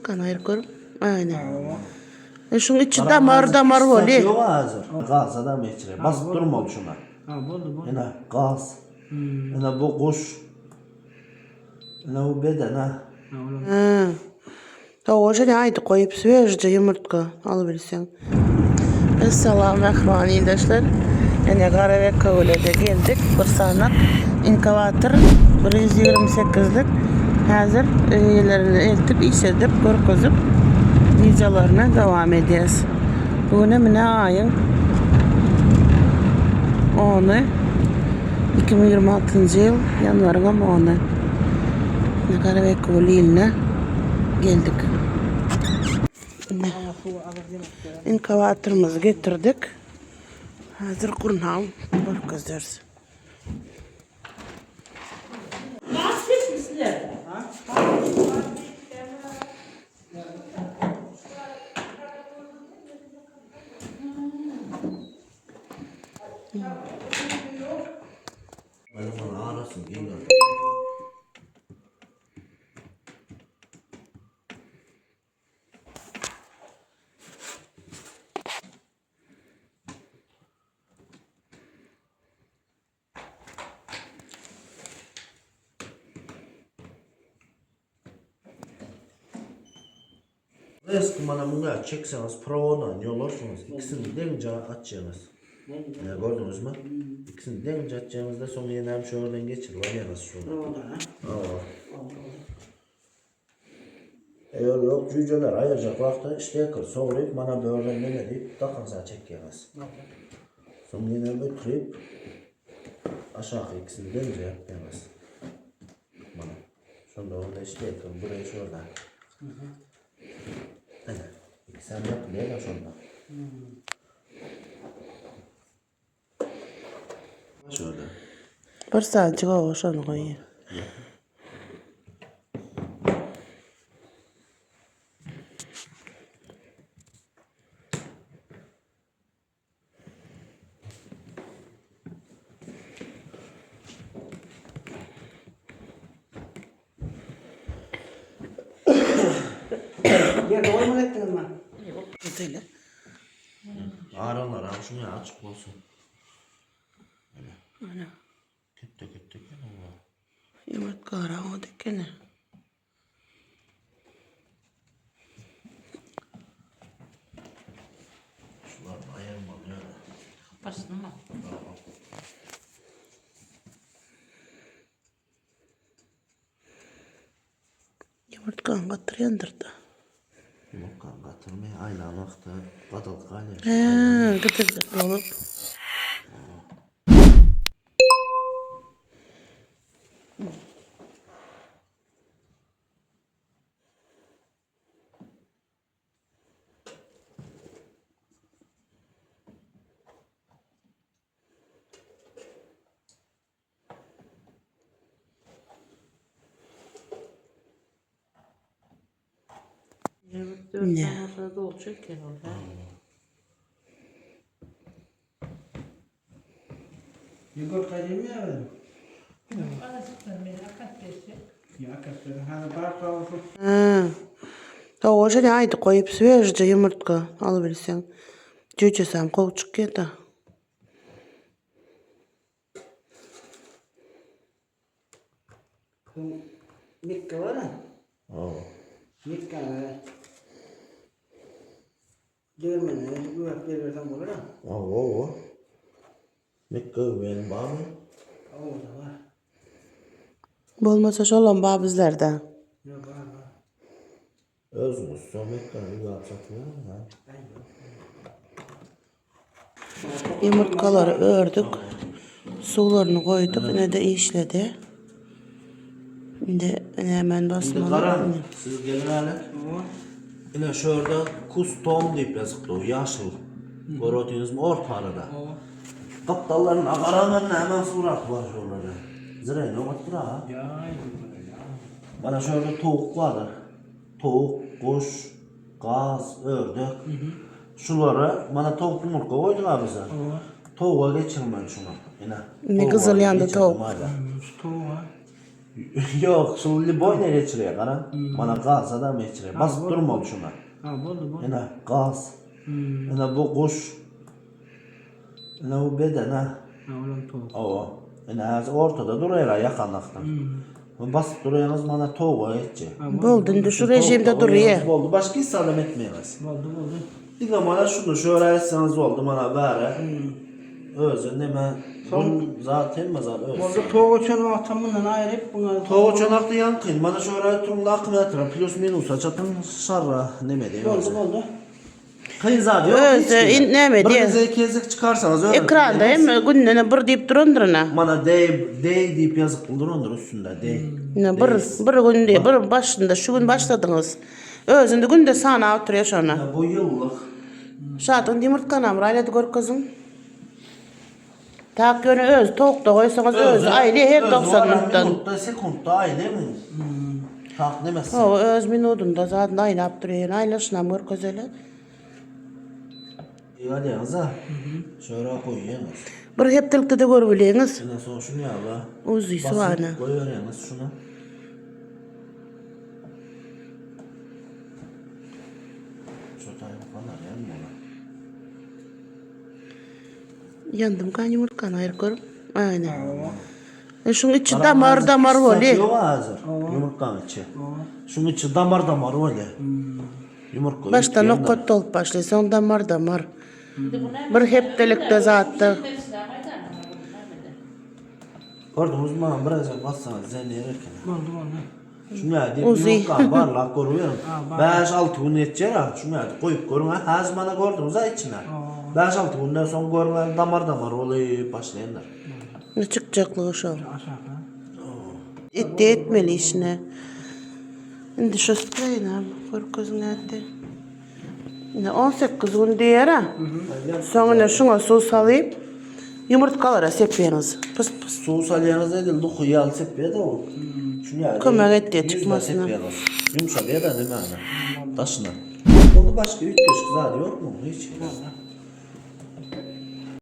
Kan aýryp görüp. Aýna. E şuň içi damar damar bolýar. Ýok hazir. Gaz adam geçirýär. Basyp durmaly şuna. Ha boldy boldy. Ine gaz. Ine bu guş. Ine bu beden ha. Ha. Hawa şeýle aýdyp goýup swejje ýumurtga alybilseň. Salam mähriban ildeşler. Ene Garabekewüle-de geldik. Bir sanak inkubator 128-lik. Häzir eýelerine eltip işledip, görkezip wideolaryny dowam edýäs. Bu güne mine aýyň ony 2026-njy ýyl ýanwaryňam ony. Garabekewül iline geldik. Ine, inkubatorymyzy getirdik. Häzir gurnaw görkezeris. Eski mana muňa çekseňiz prowodan ýolarsyňyz. Ikisini deňje açýaňyz. Ine gördüňizmi? Ikisini deňje açýaňyzda soň ýene hem şu ýerden geçirip alýaňyz şuny. Hawa. Eger ýok jüýjeler aýyrjak wagty şteker sogrup mana bu ýerden neme diýip dakansa çekýäňiz. Soň ýene ötürip aşaky ikisini deňje ýapýaňyz. Mana. Şonda onda şteker buraya şurada. Ene. İkisi hem ýapylýar da şonda. Şurada. Bir saatjik oba şony goýýar. Ýerde goýmaly etdiňizmi? Öteýle. Aralar hem şuňa açyk bolsun. Ana. Ketde ketde eken olar. Ýumurtga gara ekeni. Şular aýyrmaly ýöne. Başyny mı? Ýumurtgany gatyrýandyr-da. Ýumurtgany gatyrmaý, aýlan wagty gadalyp galýar. Hä, gidirjek bolup. Ne? Ýigor kaýdym ýa ben? Ýa akatda hany bar tawusy. Hä. Hawa şeýle aýdyp goýup swejje ýumurtga alybilseň. Jüýjesem gowy çykýa-da. Mekge bar ha. Hawa. Mekge. Degirmene güwäp berberseň bolar ha. Hawa, hawa. Mekge güwäni barmy? Hawa, bar. Bolmasa şolam bar bizlerde. Ýok, bar, bar. Özüňiz şo Mekgäni güwäp satýaňyz ha. Ýumurtgalary ördük. Suwlaryny goýduk. Ine-de işledi. Indi hemen Indi basmaly. garaň, siz geliň häli. Ine şu ýerde kustom diýip ýazypdy, ýaşyl. Görüp otyňyzmy orta arada. Gapdallaryna garaň näme suraty bar şolarda. Zreni oňat dur ha. Mana şu ýerde towuk bardyr. Towuk, guş, gaz, ördek. Şulara mana towuk ýumurtga goýduk a bize. Towuga geçirmeli şuny. Ine. Indi gyzyl ýandy towuk. Şu towuk ha. Ýok, şul liboý nere geçirýär, gara. Mana gaza da geçirýär. Basyp durmaly şuna. Ha, boldy, boldy. Ine gaz. Ine bu guş. Ine bu beden ha. Ha, olam towuk. Hawa. Ine häzir ortada durýar ýakanakdan. Bu basyp durýaňyz mana towuga geçýär. Boldy indi şu rejimde durýar. Boldy, başga hiç zadam etmeýäňiz. Boldy, boldy. Diňe mana şuny şöyle etseňiz boldy mana bäri. Özi neme gün zat hemme zat özi. Boldy, towuk uçan wagtam mundan aýryp, buňa Towuk uçan wagty ýaňkyn mana şöyle turuň akkumulýatora plus minusa çatyň şarra neme diýen. Boldy, boldy. Kyn zat ýok. Özi in näme Bir diýen. gezek gezek çykarsaňyz özi. Ekranda hem gündene bir diýip durandyr-na. Mana day day diýip ýazyp durandyr üstünde day. Ine bir bir gün diýip bir başynda şu gün başladyňyz. Özünde günde sanap oturýar şony. Ya bu ýyllyk. Şadyň ýumurtganam raýlady görkeziň. Tak ýöne özi towukda goýsaňyz özi aýly her 90 minutdan. Minutda sekuntda aýly mi? Tak nemesi. Hawa öz minudynda zadyny aýlap durýar. Ýöne aýlaşynam görkezeli. Ýalýaňyz-a. Şöyle goýýaňyz. Bir hepdelikde-de görüp bilýäňiz. Ondan soň şuny ýaly. Uzysy bar. Goýberýäňiz şuny. Şu taýyn galar ýa bolar. Ýandym kan ýumurtgany aýryp görüp. Aýna. E şuň içi damar damar bolýar. Ýok hazir. Ýumurtganyň içi. Şuň içi damar damar bolýar. Ýumurtga. Başda nokat bolup başlaýar, soň damar damar. Bir hepdelikde zatda. Gördüňizmi maňa birazjak bassaňyz zenýär eken. Boldy, boldy. Şuny diýip Uzy. ýumurtgany barlap görüberiň. 5-6 gün geçýär ha, şuny goýup görüň ha, häzir mana gördüňiz ha içine. 5-6 günden soň görüň damar damar bolup başlaýandyr. Ne çykjaklygy şol. Aşaky. Etdi etmeli işine. Indi şu spreýini görkeziň nätdi. Indi 18 gün diýer ha. Soň ine şuňa suw salyp ýumurtgalara sepýäňiz. Pys pys. Suw salýaňyz edil duhy ýaly sepýär-de ol. Şuny ýaly. Kömek etýär ýüzüne çykmasyna. sepýäňiz. Ýumşalýar-da nämäni. Daşyna. Onda başga üýtgeşik zady ýokmy hiç?